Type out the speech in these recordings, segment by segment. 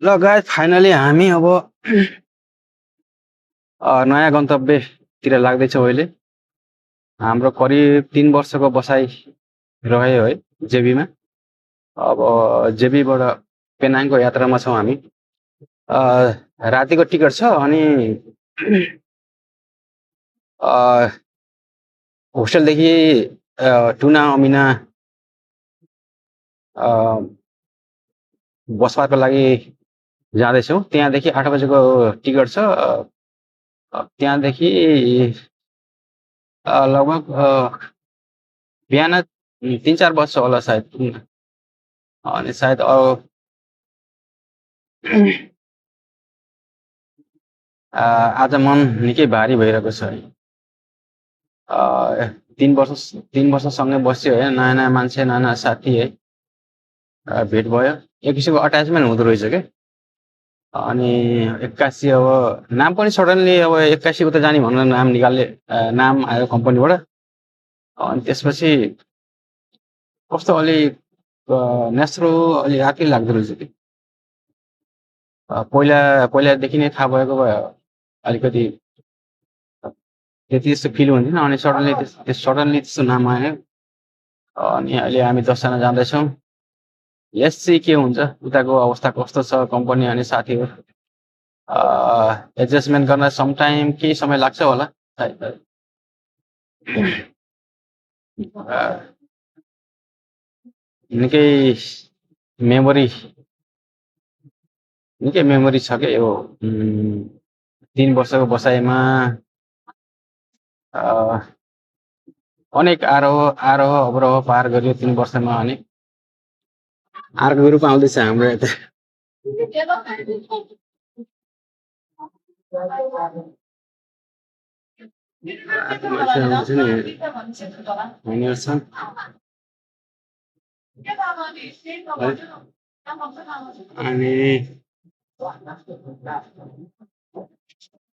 ल guys finally हामी अब नयाँ गन्तव्यतिर लाग्दैछौँ अहिले। हाम्रो करिब 3 वर्षको बसाइ रह्यो है जेबीमा। अब जेबीबाट पेनाङको यात्रामा छौँ हामी। रातिको टिकट छ अनि होस्टेलदेखि टुना अमिना बस पार्कको लागि जाँदैछौँ। त्यहाँदेखि 8 बजेको टिकट छ। त्यहाँदेखि लगभग बिहान 3-4 बज्छ होला सायद। अनि सायद आज मन निकै भारी भइरहेको छ है। 3 वर्षसँगै बस्यो है, नयाँ नयाँ मान्छे, नयाँ नयाँ साथी है, भेट भयो। एक किसिमको अट्याचमेन्ट हुँदो रहेछ क्या। अनि 81 अब नाम पनि सडनली अब 81 उता जाने भनेर नाम निकाल्ने नाम आयो कम्पनीबाट। अनि त्यसपछि कस्तो अलि नेस्रो अलि राति लाग्दो रहेछ कि। पहिलादेखि नै थाहा भएको भए अलिकति त्यति जस्तो फिल हुन्थेन। अनि सडनली त्यस्तो नाम आयो। अनि अहिले हामी 10 जना जाँदैछौँ। यस चाहिँ के हुन्छ, उताको अवस्था कस्तो छ, कम्पनी अनि साथीहरू एडजस्टमेन्ट गर्न समटाइम केही समय लाग्छ होला सायद। निकै मेमोरी छ क्या यो 3 वर्षको बसाइमा। अनेक आरोह अवरोह पार गर्यो 3 वर्षमा। अनि अर्को ग्रुप आउँदैछ हाम्रो यता।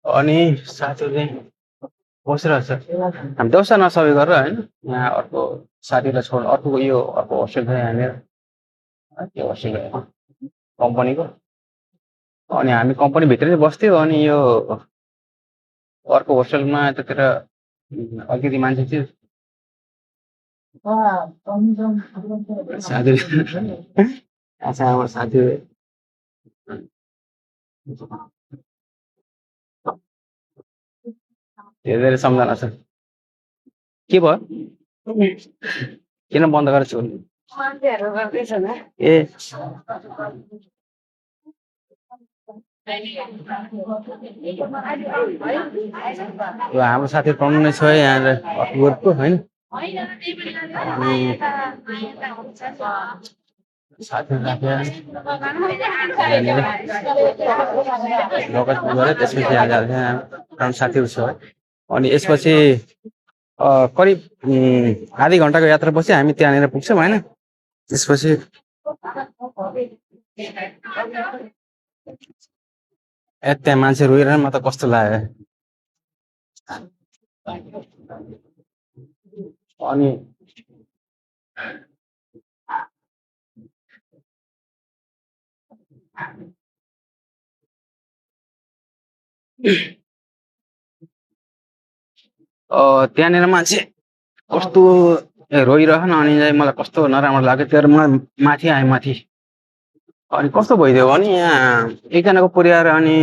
अनि साथीहरूले बसिरहेछ। हामी 10 जना सबै गरेर होइन, यहाँ अर्को साथीलाई छोड अर्को होस्टेल छ यहाँनिर, त्यो होस्टेल कम्पनीको। अनि हामी कम्पनीभित्रै बस्थ्यो। अनि यो अर्को होस्टेलमा त्यतिर अलिकति मान्छे थियो। साथी धेरै सम्झना छ। के भयो, किन बन्द गरेर छोड्नु? ए हाम्रो साथी पढ्नु नै छ यहाँ ग्रुपको होइन। साथी त्यसपछि यहाँ जाँदैन साथीहरू छ। अनि यसपछि करिब आधी घन्टाको यात्रापछि हामी त्यहाँनिर पुग्छौँ होइन। त्यसपछि त्यहाँ मान्छे रोइरहनु म त कस्तो लाग्यो। अनि त्यहाँनिर मान्छे कस्तो रोइरहन। अनि मलाई कस्तो नराम्रो लाग्यो। तर म माथि आएँ माथि। अनि कस्तो भइदियो भने यहाँ एकजनाको परिवार अनि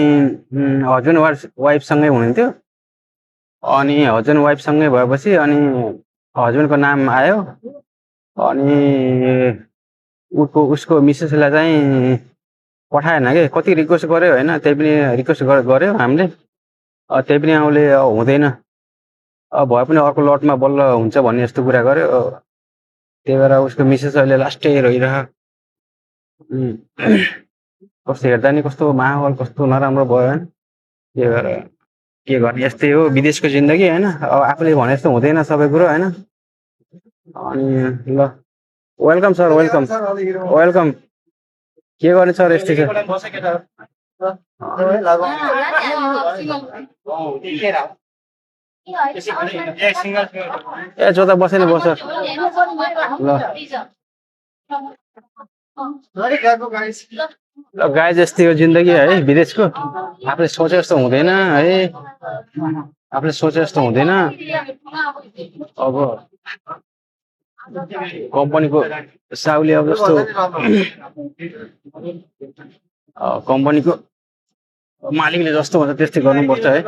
हस्बेन्ड वाइफसँगै हुनुहुन्थ्यो। अनि हस्बेन्ड वाइफसँगै भएपछि अनि हस्बेन्डको नाम आयो। अनि उसको मिसेसलाई चाहिँ पठाएन कि, कति रिक्वेस्ट गर्यो होइन, त्यही पनि रिक्वेस्ट गर्यो हामीले। त्यही पनि उसले हुँदैन भए पनि अर्को लटमा बल्ल हुन्छ भन्ने जस्तो कुरा गर्यो। त्यही भएर उसको मिसेस अहिले लास्टै रोइरह। कस्तो हेर्दा नि कस्तो माहौल कस्तो नराम्रो भयो होइन। त्यही भएर के गर्ने, यस्तै हो विदेशको जिन्दगी होइन। अब आफूले भने जस्तो हुँदैन सबै कुरो होइन। अनि ल वेलकम सर, वेलकम। के गर्ने सर, यस्तै छ। ए जो त बसेन बस ल। गाई जस्तै हो जिन्दगी है विदेशको आफूले सोचे जस्तो हुँदैन है आफूले सोचे जस्तो हुँदैन अब कम्पनीको साउले अब जस्तो कम्पनीको मालिकले जस्तो हुन्छ त्यस्तै गर्नुपर्छ है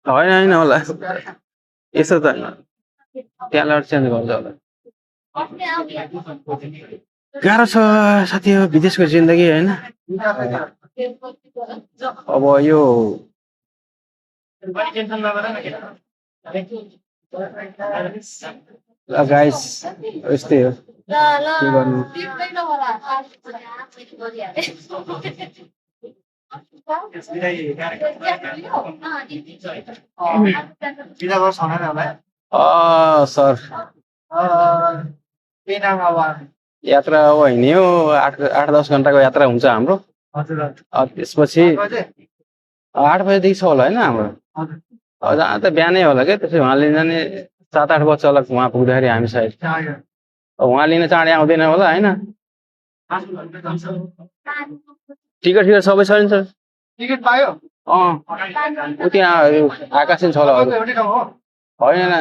होइन होइन होला यसो त त्यहाँबाट चेन्ज गर्छ होला गाह्रो छ साथी हो विदेशको जिन्दगी होइन अब यो गाइस यस्तै हो के गर्नु सर यात्रा अब हिँड्यो 8-10 घन्टाको यात्रा हुन्छ हाम्रो त्यसपछि 8 बजेदेखि छ होला होइन हाम्रो जहाँ त बिहानै होला क्या त्यसपछि उहाँ लिन जाने 7-8 बज्छ होला उहाँ पुग्दाखेरि हामी सायद उहाँ लिन चाँडै आउँदैन होला होइन टिकट सबै छ नि सर टिकट पायो ऊ त्यहाँ आकाशन छ होला होइन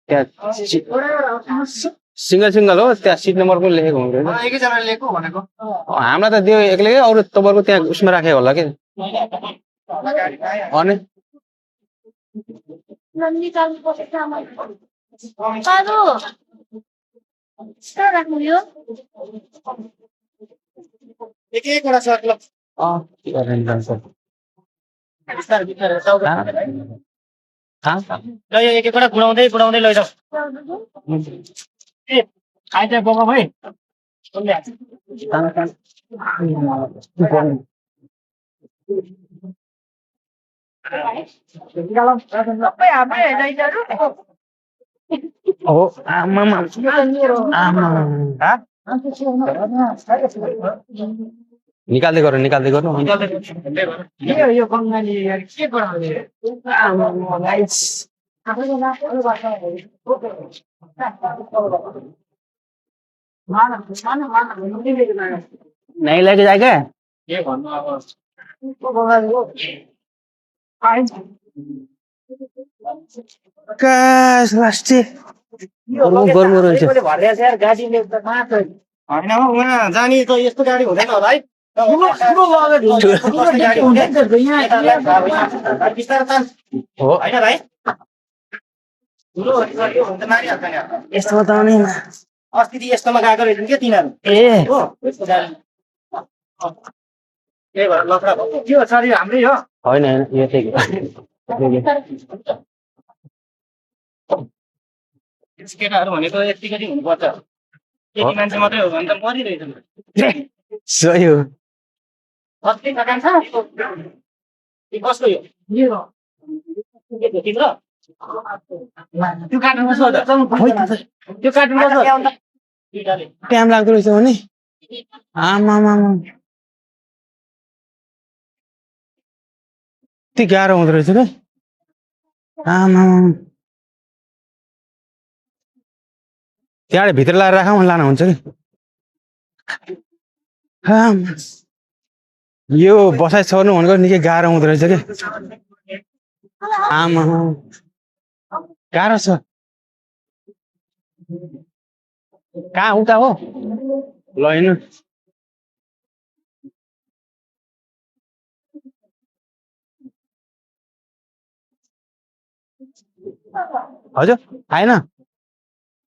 त्यहाँ सिंगल हो त्यहाँ सिट नम्बर पनि लेखेको हुँदैन एकैजनाले लिएको भनेको हामीलाई त दियो एक्लै अरू तपाईँको त्यहाँ उसमा राखेको होला कि अनि एक-एकवटा सर ल एक-एकवटा गुडाउँदै लैजाऊ ए आइज बोका भाइ सबै हाम्रै राइडरहरु हो आमा निकाल्दै गर्नु यो बङ्गाली यार के गराउने नहीं लेके जाएगा के भन्नु अब कास लास्टे गर्नु रहेछ होइन हौ उहाँ जाने त यस्तो गाडी हुँदैन होला है हो होइन भाइ यस्तो बताउने अस्ति यस्तोमा गएको रहेछन् क्या तिनीहरू ए हो यस्तो गाडी त्यही भएर लफडा भएको के हो सर यो हाम्रै हो होइन यो चाहिँ केटाहरू भनेको यतिकै चाहिँ हुनुपर्छ केटी मान्छे मात्रै हो भने त मरिरहेछ सही हो कति थकान छ कसको यो तिम्रो त्यो काट्नु कसो त्यो काट्नु कसो टाइम लाग्दो रहेछ भने आमा यति गाह्रो हुँदो रहेछ क्या आमा त्यहाँबाट भित्र लाएर राखौँ लानु हुन्छ कि यो बसाइ सर्नु भनेको निकै गाह्रो हुँदो रहेछ क्या आमा गाह्रो छ कहाँ उता हो ल हिँड्नु हजुर आएन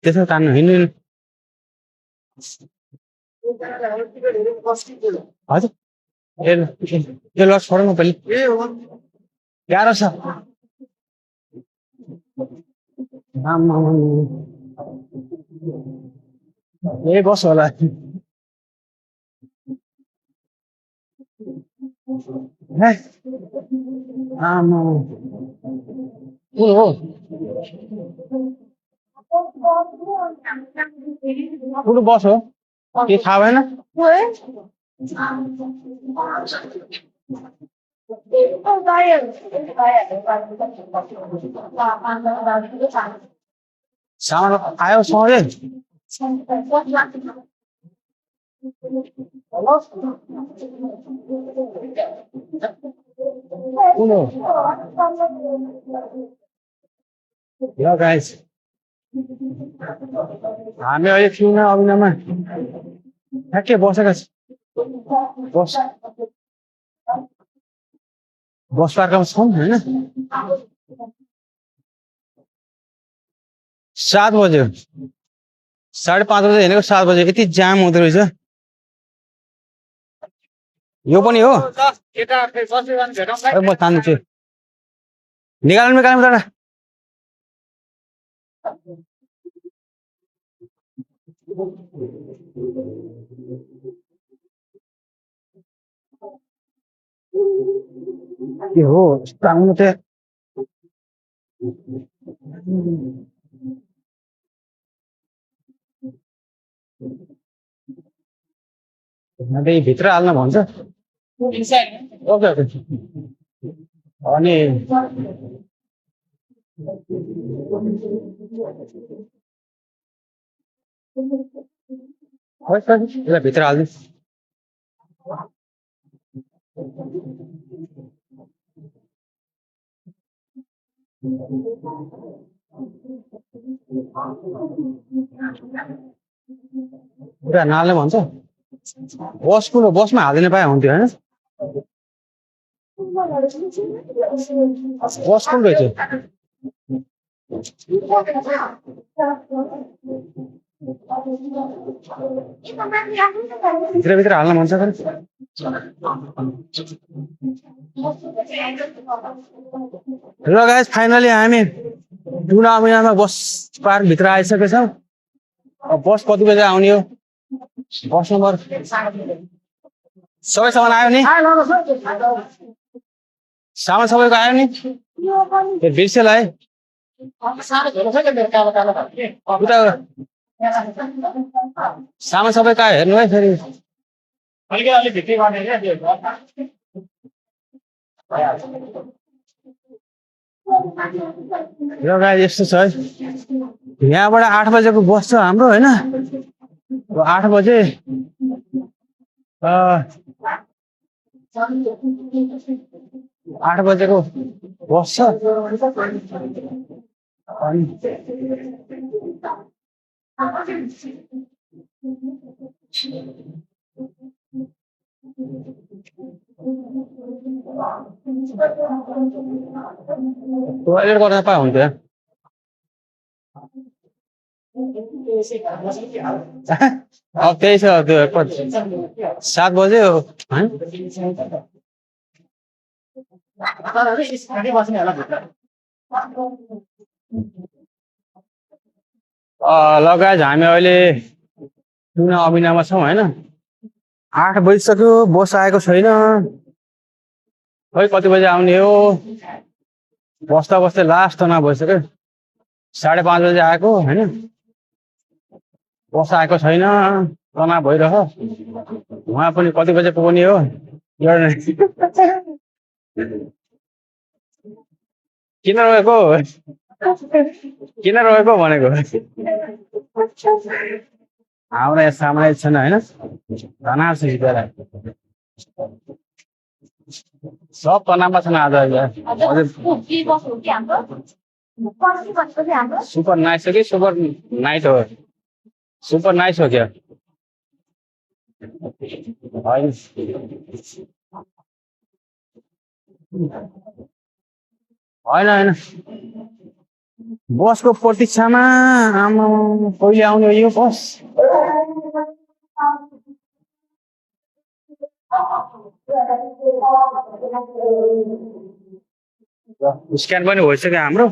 त्यसो तान्नु हिँड्नु हजुर यो लस छोडौँ पहिले गाह्रो छ ए बस होला आमा कुन हो कुन बस हो के थाहा भएन सामान आयो सहजै कुन हो ल गाइस हामी अहिले छौँ अभिनामा ठ्याक्कै बसेका बस बस पार्कमा छौँ होइन 7 बज्यो 5:30 बजे हिँडेको 7 बजे यति जाम हुँदो रहेछ यो पनि हो म तान्छु निकाल्नु दाडा के हो आउनु त भित्र हाल्न भन्छ ओके ओके अनि यसलाई भित्र हाल्नु पुरा नाल्ने भन्छ बसमा हालिदिन पाए हुन्थ्यो होइन बस कुन रहेछ भित्र हाल्न भन्छ र गाइस फाइनली हामी टुना अभियानमा बस पार्क भित्र आइसकेछौँ बस कति बजे आउने हो बस नम्बर सबै सामान आयो नि सामान सबैको आयो नि बिर्सेल है सामान सबैको आयो हेर्नु है फेरि र गाडी यस्तो छ है यहाँबाट 8 बजेको बस छ हाम्रो होइन 8 बजे 8 बजेको बस छ अनि टोयलेट गर्न पाए हुन्थ्यो अब त्यही छ त्यो 7 बजे हो लगायत हामी अहिले टुना अभिनामा छौँ होइन 8 बजिसक्यो बस आएको छैन खै कति बजे आउने हो बस्दा बस्दै लास्ट तना भइसक्यो 5:30 बजे आएको होइन बस आएको छैन तना भइरह उहाँ पनि कति बजे पुग्ने हो किन रोएको भनेको हाम्रो यहाँ सामान छैन होइन तनाव छ सब तनावमा छन् आज सुपर नाइस हो कि सुपर नाइट हो सुपर नाइस हो क्या होइन बसको प्रतीक्षामा आमा कहिले आउने हो यो बस स्क्यान पनि भइसक्यो हाम्रो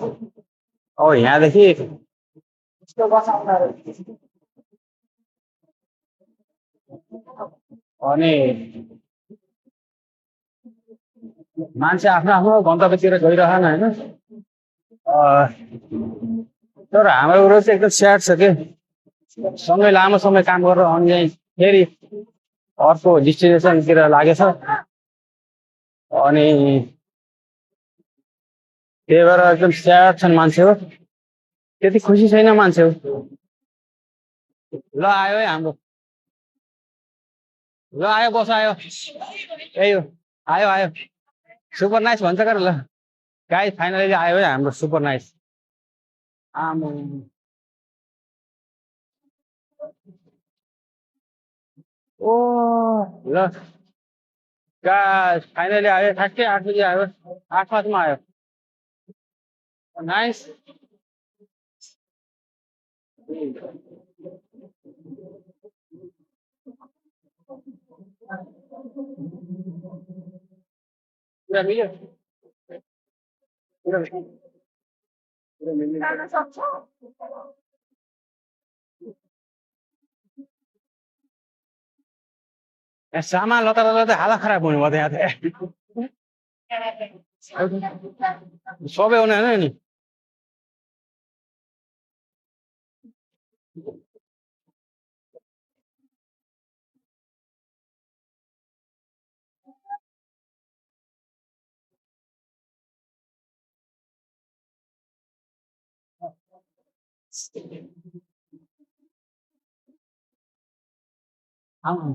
अब यहाँदेखि अनि मान्छे आफ्नो आफ्नो गन्तव्यतिर गइरहन होइन तर हाम्रो उरो चाहिँ एकदम स्याड छ के सँगै लामो समय काम गरेर अनि फेरि अर्को डेस्टिनेसनतिर लागेछ अनि त्यही भएर एकदम स्याड छन् मान्छे हो त्यति खुसी छैन मान्छे हो ल आयो है हाम्रो ल आयो बस आयो यही हो आयो आयो सुपर नाइस भन्छ कर ल गाइस फाइनली आयो है हाम्रो सुपर नाइस आम्म ओ ल गाइस फाइनली आयो ठ्याक्कै 8 बजे आयो 8:05 मा आयो नाइस पुरा मिल्यो पुरा मिल्यो जान सक्छौ सामान लता लता हालत खराब हुने भयो त यहाँ त सबै हुने होइन नि आउनु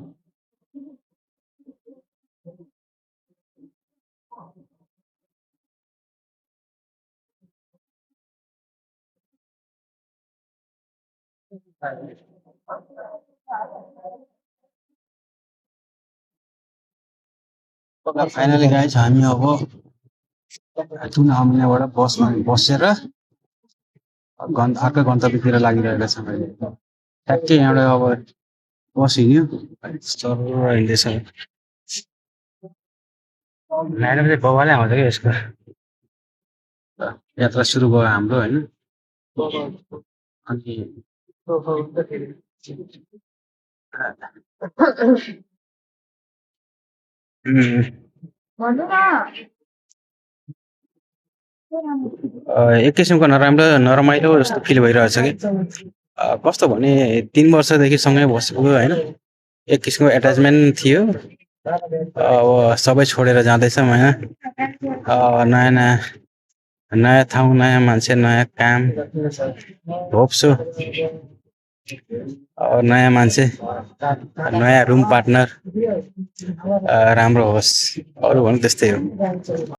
फाइनली गाइस हामी अब जुन हमनेबाट बसमा बसेर अर्को गन्तव्यतिर लागिरहेका छौँ अहिले ठ्याक्कै यहाँबाट अब बस हिँड्यो चर हिँड्दैछ 9 बजे बबाले आउँछ क्या यसको यात्रा सुरु भयो हाम्रो होइन अनि भन्नु न एक किसिमको नरमाइलो जस्तो फिल भइरहेछ कि कस्तो भने 3 वर्षदेखि सँगै बसेको होइन एक किसिमको एट्याचमेन्ट थियो अब सबै छोडेर जाँदैछौँ होइन नयाँ नयाँ नयाँ ठाउँ नयाँ मान्छे नयाँ काम होप्छु नयाँ मान्छे नयाँ रुम पार्टनर राम्रो होस् अरू भने त्यस्तै हो